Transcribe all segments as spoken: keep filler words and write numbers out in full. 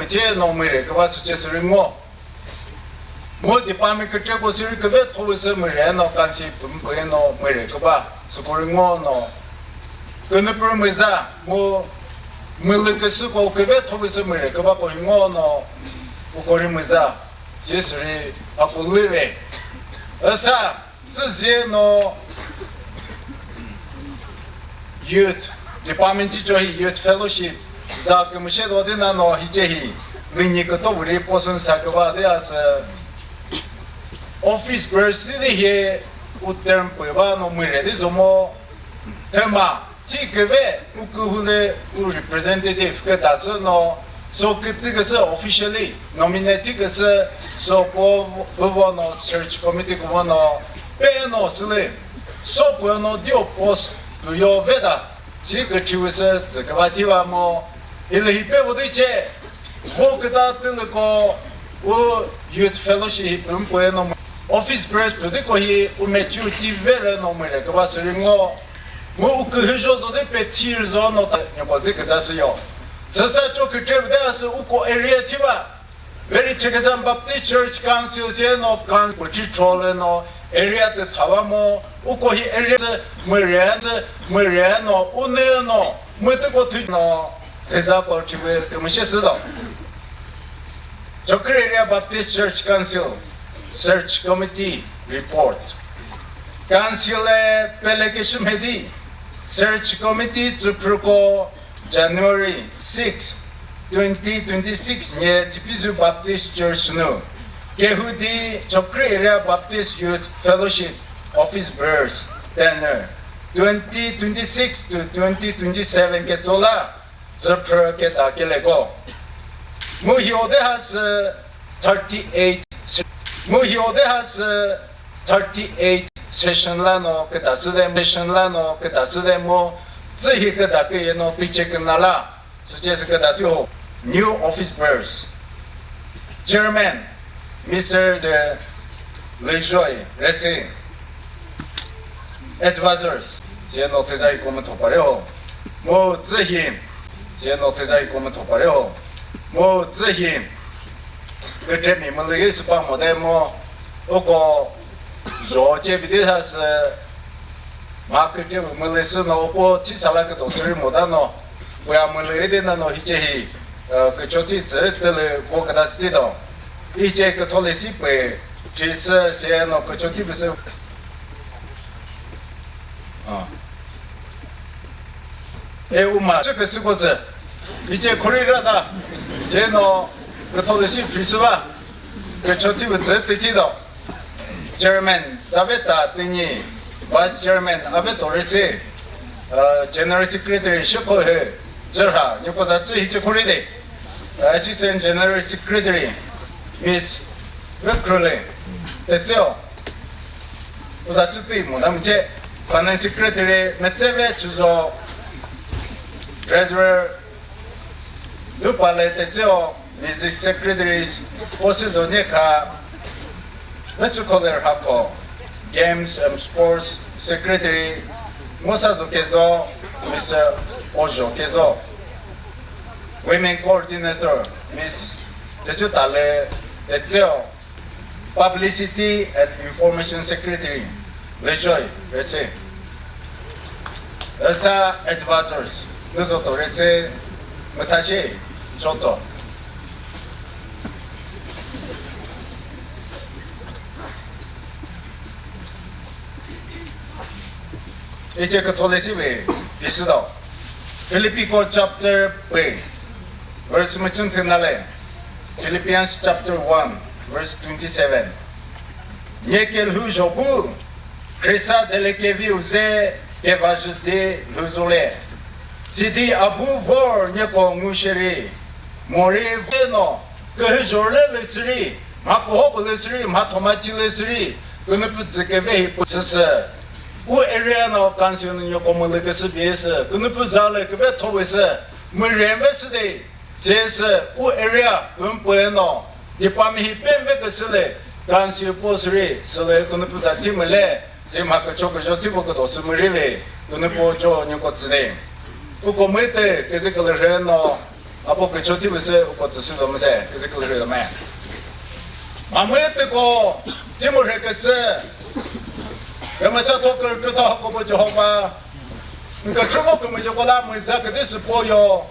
Thie no mire küba süce sürü ngo. Mu department kütreko sürü küve thowe sü mire no kansi pümpüe no mire küba sükuri ngo no. Künüpürü müza mu mülü küsüko küve thowe sü mire küba ko hi ngo no ukori müza. Sisiri akulüve. Esa, tsüzie no youth department chi cho hi youth fellowship za kümüshe do de na no hiche hi lünyi küto vuri posun sa küva de asü office bearers de hi u term püva no müre de zomo thüma. Thi küve u kühulü u representative küta sü no, so kütü küsü officially nominate thi küsü so po püvo no search committee küvo no pe no sülü so pü no dio post pü yo veda si küthi wüsü tsü küva thiva mo, hilü hi pe vo de che vo küta tülü ko u youth fellowship hi pümpü no office bearers pü de ko hi u maturity vere no müre küva sürü ngo. Mu u kühü zho zo de pe thir zo no ta nyoko zi küza sü yo. Süsa cho kütre de asü uko area thiva. Very Chekesang Baptist Church Council se no kan pü chi tro le no area de thava mo uko hi area sü müre sü müre no u ne no mütü ko thu no theza ko chi we kümüshe sü do. Chokri Area Baptist Church Council Search Committee Report. Council-e pele keshü mhedi Search Committee tsüphrüko January six, twenty twenty-six nye Tipizu Baptist Church nu kehudi Chokri Area Baptist Youth Fellowship Office Bearers tenure twenty twenty-six to twenty twenty-seven ketsola tsüphrü keta keleko. Mu hi ode ha sü thirty-eight, mu hi ode ha sü thirty-eight session la no keta sü de, session la no keta sü de mu tsü hi keta ke ye no tiche kena la. Süce sü keta sü ho. New office bearers. Chairman, Mister Lejoy Resi. Advisors, se no thüza hi ko mütho pare ho. Mo tsü hi, se no thüza hi ko mütho pare ho. Mo tsü hi, kütre mi mülü sü pa mo de mo, uko zho che bi de ha sü, ma kütre mi mülü sü no upo thi sala küto sürü mo da no, puya mülü de na no hiche hi, eh, kücho thi tsü tülü vo küta si do. Hiche kütho le si pü, chi sü se no kücho thi pü sü. Ah. E uma, chü küsü ko zü. Hiche khuri ra da. Se no, kütho le si phi sü va. Kücho thi pü zü ti chi do. Chairman, Zaveta Tinyi, Vice Chairman, Aveto Resi, uh, General Secretary, Shiko He, Zerha, Nyokoza Tsu Hiche Kuride, uh, Assistant General Secretary, Miss Vekrule, Tetseo, Uza Tsuti, Madam Che, Finance Secretary, Metseve Chuzo, Treasurer, Lupale Tetseo, Music Secretaries, Posizo Nyekha, Vechukoler Hako, Games and Sports Secretary, Mosazo Kezo, Mister Ojo Kezo, Women Coordinator, Miss Techutale Tetseo, Publicity and Information Secretary, Lejoy Rese. Esa advisors, nüzo to rese müthashe choto. Iche kütho le si ve pisi do. Philippi ko chapter pe, verse müchün thüna le. Philippians chapter one, verse twenty-seven. Nye kelhü jobu, Khrista delekevi uze kevajüti lhuzule. Sidi abu vor nyeko ngushiri, mori veno, kühü jorle le siri, mha koho pü le siri, mha thoma thi le siri, künüpü dzü keve hi pü süsü. U area no council nü nyoko mülü küsü bie sü, künüpü za le küve tho we sü, müremve sü de. Sesü u area pümpüe no department hi pemve küsü le council post ri sülü künüpü za thi müle, se mha kücho kücho thi pü küdo sü müri ve künüpü cho nyüko tsüde. Uko müte küzü külü rhe no Apo kücho thi püsü uko tsüsü lo müse, küzü külü lo me. Mamütüko, Timothy küsü, kümüsa tho kürtü tho hakobo Jehovah. Nka chumo kümüjo kola müza küdüsü poyo.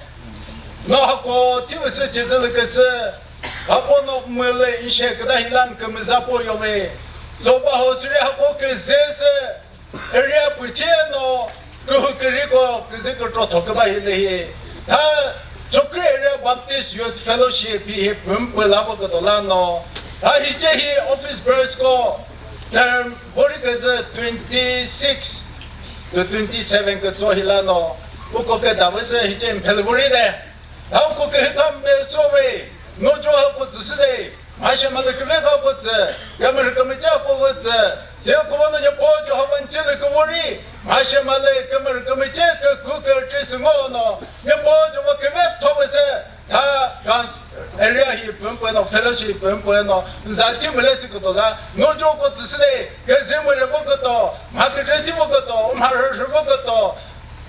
No hako thi püsü chizülü küsü. Apo no mülü ishe küda hilan kümüza poyo ve. Zoba ho süri hako küzüsü. Area pücheno kühu küriko küzü kükro thoküba hilehi. Tha Chokri Area Baptist Youth Fellowship hi pümpü lavo kütola no. Tha hiche hi office bearers ko term vori küzü twenty six to twenty seven kütso hila no. Uko küdavüsü hiche mphel vori de. Tha uko kühü kambe sove. No jo ha ko tsüsü de. Mhashe male küve ka ko tsü, kümür kümüce ko ko tsü, se ko no Nyepo Jehovah nchile küvori, mhashe male kümür kümüce kükü kürtü süngo no, Nyepo Jehovah küve thobese, tha kans area hi pümpü no, fellowship pümpü no, nza thi mülesi kütola, no jo ko tsüsü de, küzü mürü vo küto, mha kütresi vo küto, mha rüsü vo küto,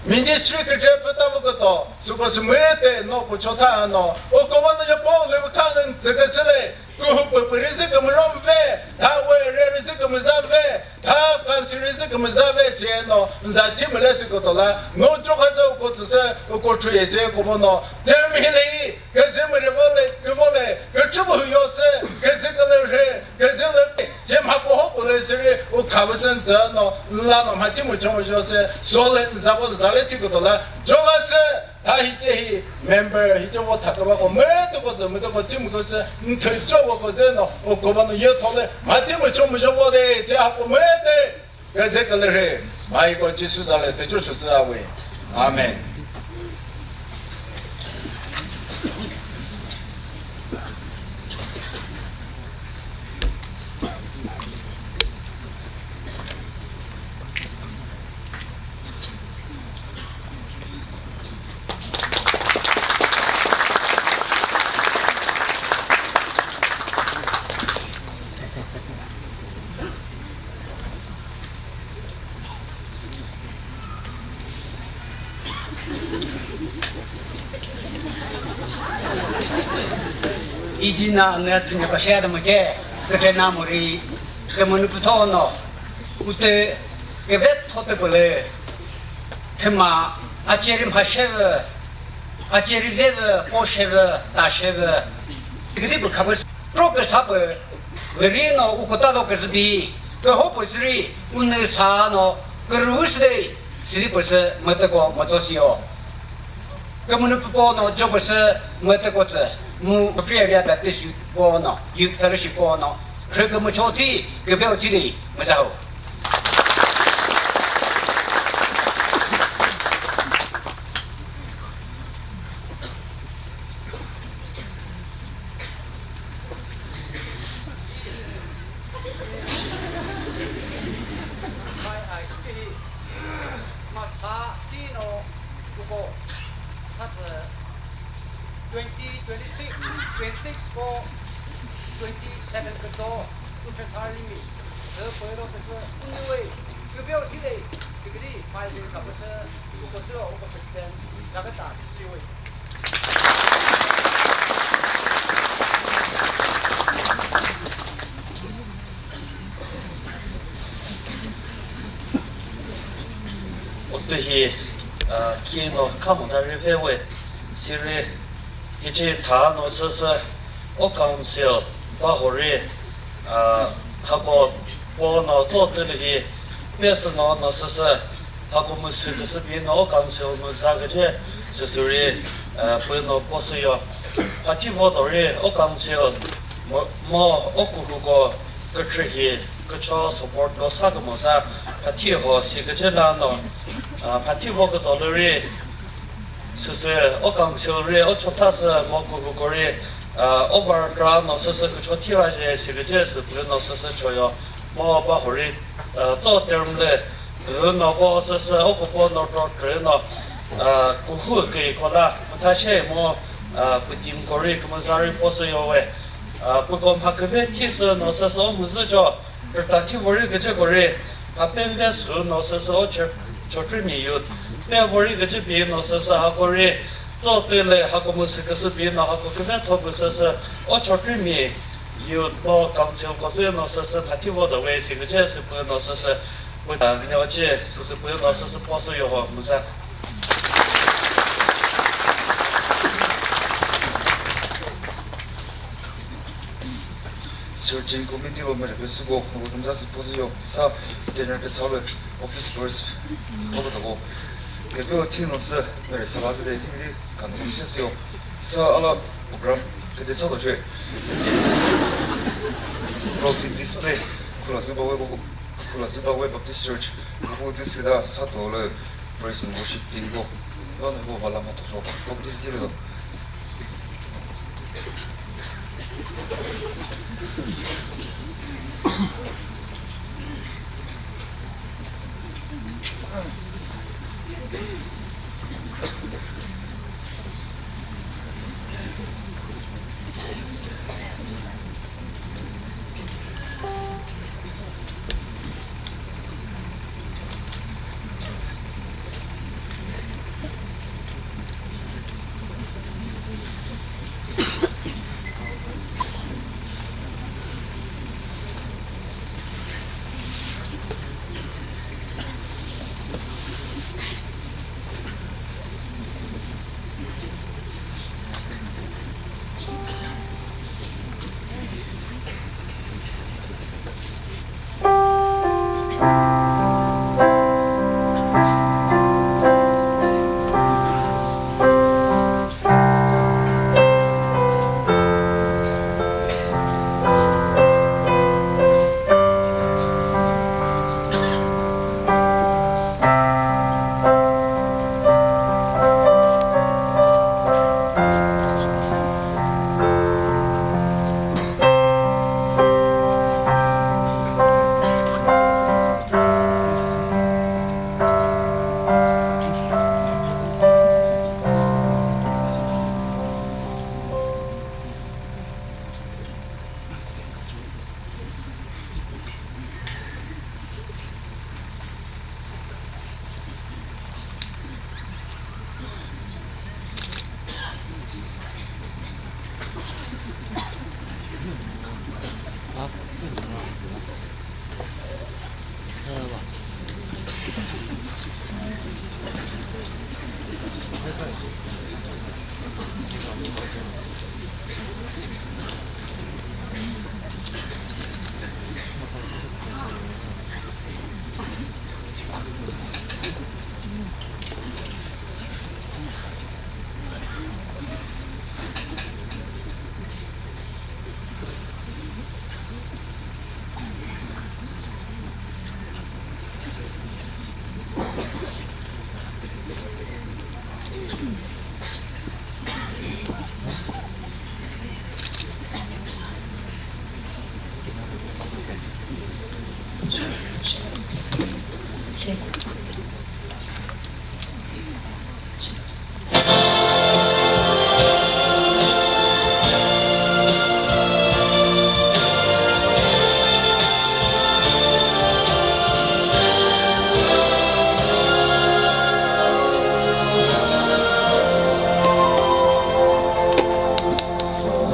ministry kütre püta vo küto, suko sümüte no ko chotha no, o ko no Nyepo le kha ngan tsü küsü le, Kuhu püpüri zü kümüron ve, tha we reri zü kümüza ve, tha kansiri zü kümüza ve siyeno, nza thi mülesi kütola, no choka zü uko tsüsü, uko chuye siyeko mono, term hilehi, küzü mürü vole, küvole, küchü bu yose, küzü külü rhe, küzü lü, siyem hako ho pülü siri, ukha vüsün zü no, nla no mha thi mücho mücho se, sole nza bo zale thi kütola, choka sü, Tha hiche hi member hiche vo thaküva ko mütüko zü mütüko chimüko sü nthücho vo ko zü no uko va no ye thole mha thi mücho müjo vo de se ha ko müte. Küzü külü rhe, mha hiko Jisu zale tücho shu zü awe. Amen. Idina nüzünü koshia da müce, kütena muri, kümünu püthono, utü küve thotü pülü, thüma, acheri mhashevü, acheri vevü, poshevü, tashevü, gidi bu kabüs, tro küsapü, Lirino ukutado küzübi, kühopüsüri unü sano kürüsüde, sili püsü mütüko mütsosio. Kümünu püpono jopüsü mütüko tsü, mu Chokri Area Baptist Youth vono, Youth Fellowship vono, rhükümücho thi, küveo thili, müzaho. Mai ai, hiche hi, masa chino, kuko, sa tsü, twenty, twenty-six, twenty-six ko twenty-seven kütso, kuche sa limit, sü püro küsü, anyway, kübeo thile, sikidi, five years kapüsü, kuko sü, kuko president, zakata, siwe. Utühi, uh, kino khamota rive we, siri, hiche tha no süsü, o council, bahori, uh, hako po no tso tülihi, pesü no no süsü, hako müsü küsü pi no o council müza küche, süsüri, uh, pü no posü yo. Pati vo dori, o council, mo, mo, o kuhuko, Kükre hi kücho support lo sa kümüsa phathi ho si küche la no, ah, phathi vo küdo lü ri süsü o council ri o chotha sü mo kuhu kori, ah, o var tra no süsü kücho thi va je si küche sü pü no süsü choyo mo ba hori, ah, tso term lü pü no vo süsü o kupo no tro kre no, ah, kuhu kü kola pütha she mo, ah, pü team kori kümüsa ri po sü yo we. Ah, püko mha küve thisü no süsü o mhuzü cho, rüta thi vori kücü kori, ha pemve sü no süsü o che-, chotri mi youth, pe vori kücü pi no süsü ha kori, So tüle hako mu sü küsü pi no hako küve tho pü sü sü o chokri mi youth bo council ko sü no sü sü mhathi vo the way sü küche sü pü no sü sü pü ta ne o che sü sü pü no sü sü po sü yo ho mu sa. Searching committee lo mere pe süko, noko kümüza sü po sü yo, sa, dinner pe sa lo, office bearers, ko lo tako. Keve o thi no sü, mere sa la sü de, thi mi di, ka no kümüza sü yo. Sa ala program, ke de sa to che. Crossing display, kula zü ba we, kula zü ba we Baptist Church, ko bu di sü da, sa to le, praise and worship team ko. Yo ne ko ba la ma to so, ko di sü le do.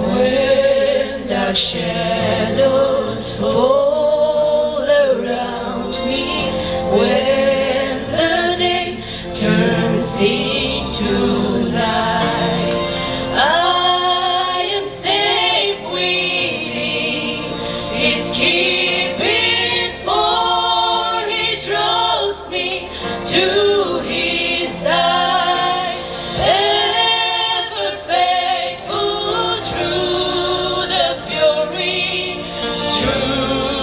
When dark shadows fall around me, when the day turns into night, I am safe within His keeping, for He draws me to His side, ever faithful through the fury, through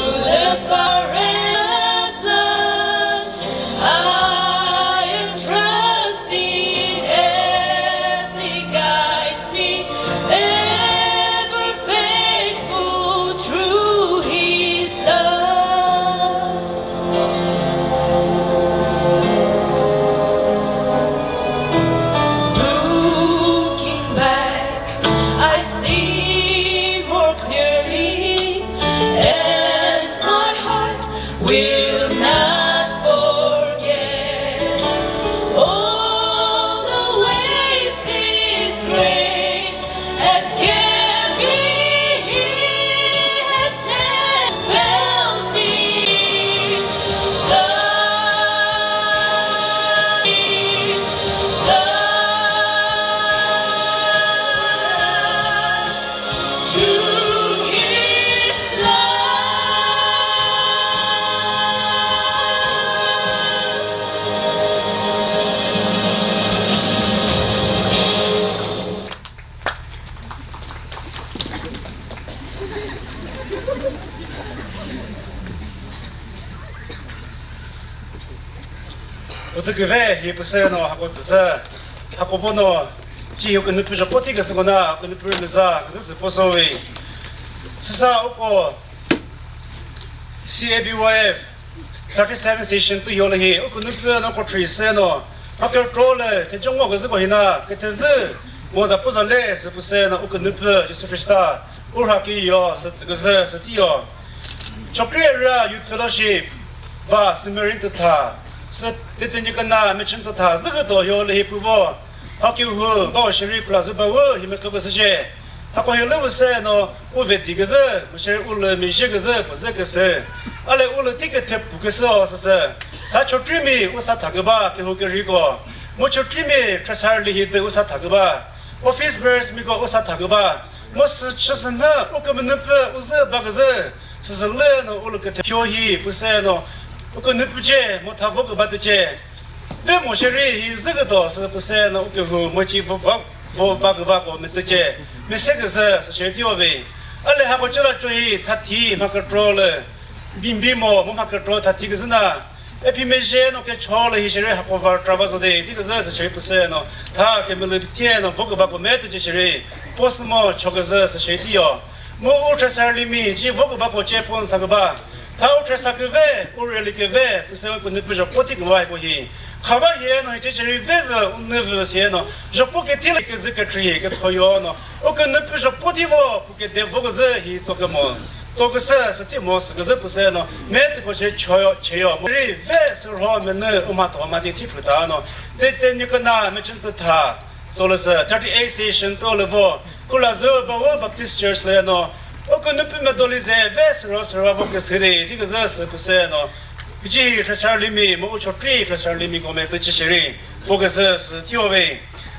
Utüküve hi püsü no hako tsüsü, hako bono, chi hi künü püjo poti küsü kona, künü püri müza, küsü sü poso wi. Süsa uko C A B Y F thirty-seven session tu yole hi, uko nüpü no kotri se no, paker trole, te jongo küsü ko hina, kütüzü, mo za puza le, sü püsü no, uko nüpü, Jesu Krista, urha ki yo, sü küsü, sü ti yo. Chokri Area Youth Fellowship, va, Samarin tutha, sü, te tsenyi kana, mechin tutha, zü küto yole hi püvo, Haki hu, ba shiri kula zü ba wu, hi metso küsü che. Hako hi lü wüse no, u ve di küzü, mu shiri u lü mi shi küzü, pü zü küsü. Ale u lü ti küthe pu küsü o sü sü. Ha chotri mi u sa thaküba, ke hu ke ri ko. Mu chotri mi tresar li hi de u sa thaküba. Office bearers mi ko u sa thaküba. Mu sü chü sü nhü, u kümünü pü, u zü ba küzü. Sü sü lü no, u lü küthe. Hyo hi, pü se no. U künü pü che, mu tha vo küba tü che. Ve mo sheri hi zü küdo sü püse no u kühu mo chi vo va, vo va küva ko mi tüche. Mi se küzü sü sheri ti o ve. Ale hako chela cho hi thathi ma kükro le. Bimbi mo, mo ma kükro thathi küzü na. Epi meje no ke cho le hi sheri hako var trava zo de. Ti küzü sü sheri püse no. Tha ke mi le tie no vo küva ko mi tüche sheri. Pos mo cho küzü sü sheri ti yo. Mu u tresar limi, chi vo küba ko che pon sa küba. Tha u tresa küve, u reli küve, püse u künü pü jo poti küva ko hi. Khava ye no hi che cheri ve ve, u nü ve se no. Jo po ke ti le küzü ke tri, ke khoyo no. U künü pü jo poti vo, pu ke de vo küzü hi to ke mo. To küsü, sü ti mo, sü küzü püse no. Mi tü ko che choyo, cheyo. Mu ri ve sü ro mi nü, u ma to ma ti thi thu ta no. Te te ni kana, mi chin tu tha. Solo sü thirty-eight session to le vo, kula zü ba wo Baptist Church le no, o künü pü me doli ze ve sü ro sü ro vo küsü de, ti küzü sü püse no. Ji tresar limi, mo u chotri tresar limi ko mi tüche sheri, vo küzü sü ti o ve.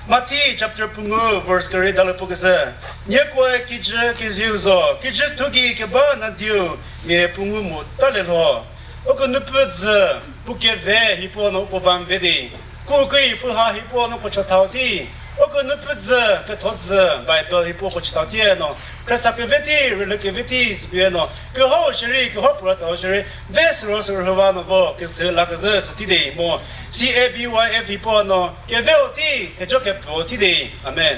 Matthew chapter pungu verse kari dalü pu küzü. Nye ko e kijü kiziu zo, kijü tugi küba na diu, mi pungu mu ta le lo. O künü pü zü, pu ke ve hi po no ko van ve de. Ku küi fü ha hi po no ko cha thao ti. O künü pü zü, ke tho zü, Bible hi po ko cha thao ti no. Khrista küve ti, rülü küve ti, sü pie no. Ke ho sheri, ke ho pura tao sheri. Ve sü ro sü ro va no vo, ke sü la ke zü sü ti de mo. C A B Y F hi po no. Ke ve o ti, ke jo ke po ti de. Amen.